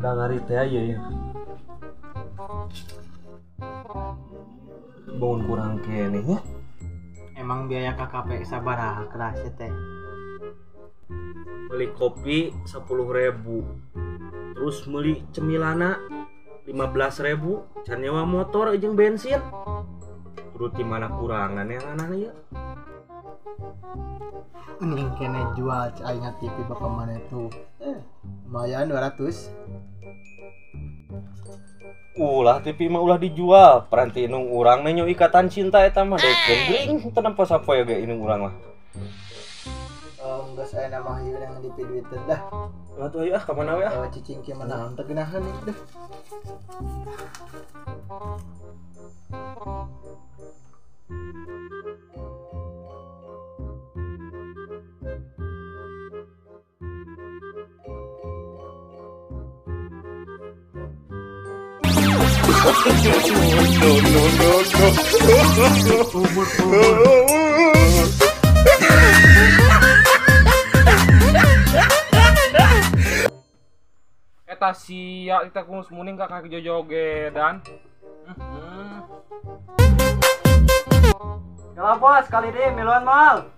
Ada ngari teh aja ya. Bangun kurang keneh ya. Emang biaya KKP sabaraha keras teh? Beli kopi 10.000. Terus beli cemilana 15.000, can nyewa motor jeung bensin. Kudu ti mana kurangan yang aneh ieu. Mending kene jual aing TV bapak mana tuh. Lumayan 200. Ulah TV mah ulah dijual. Peranti inung urang nenyo ikatan cinta eta mah dekeun geuing teu nempo sapoe ge inung urang mah. Geus aya nama ieu yang di duiteun dah. Atuh ayo ah ka mana we ah. Cicing kieu mah teu geunaheun ieu deh. No, no, no, no. Eta sia kita kumus muning ka kaki jojogedan. Kala bos, kali deh miluan mal.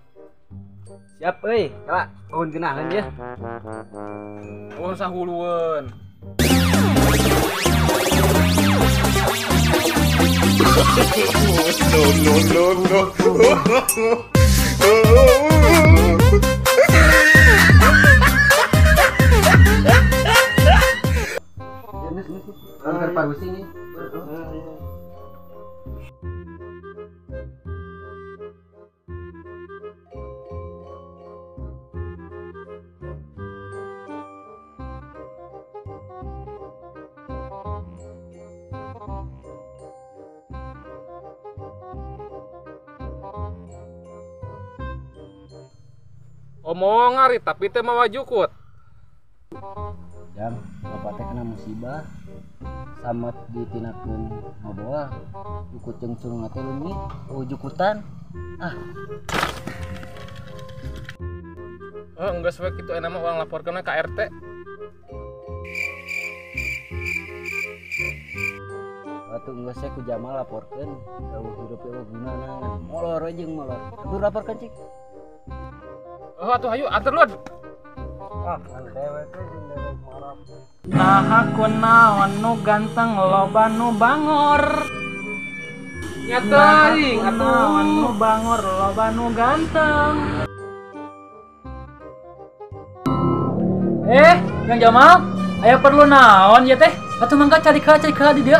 Siap euy, kala bangun geunaheun ye. Bangun sahulueun. No, no, no, no. Kan parusi nih. Omong ngarit tapi teh mawa jukut. Jam, bapak teh kena musibah. Samet ditinakeun ngoboa, jukut jeung sulungna teh leungit, eueuh jukutan. Ah. Enggeus we kitu aya mah urang laporkeun we ka RT. Atuh enggeus we ku Jamal laporkeun, eueuh hirup eueuh gunana, molor we jeung molor. Atuh laporkeun cik. Oh atuh hayu anter lud. Ah, dewek jeung dewek marah. Nah kunaon nu ganteng loba nu bangor. Nya teuing atuh nu bangor loba nu ganteng. Yang Jamal, aya perlu naon ya teh? Atuh mangga cari ka di dieu.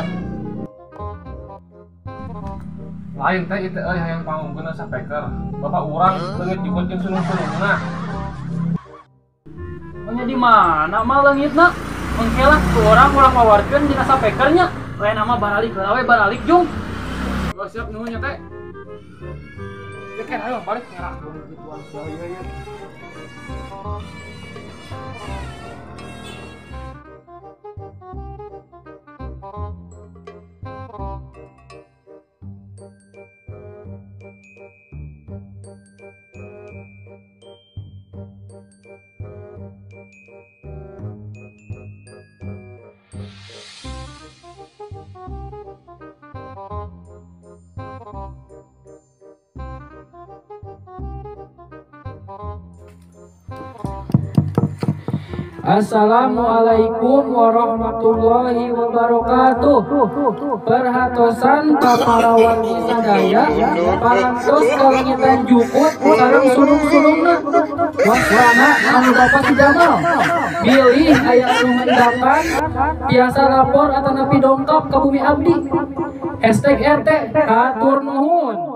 Lain teh ieu teh euy hayang pangungkeun sapeker. Bapak urang leungit jukut jeung sulung-sulungna. Nya di mana mah leungitna? Engke lah ku urang mawarkeun dina sapekernya. Lain mah baralik heula we baralik jung. Oh siap nuhun nya teh. Ya kan ayo balik ngerak gituan sia ieu. Assalamualaikum warahmatullahi wabarakatuh. Perhatosan para wargi sadaya, parantos kalengitan jukut sareng sulung-sulungna. Wasana anu Bapak si Jamal. Bilih aya anu mendakan biasa lapor atanapi dongkap ka bumi abdi. Hashtag RT hatur nuhun.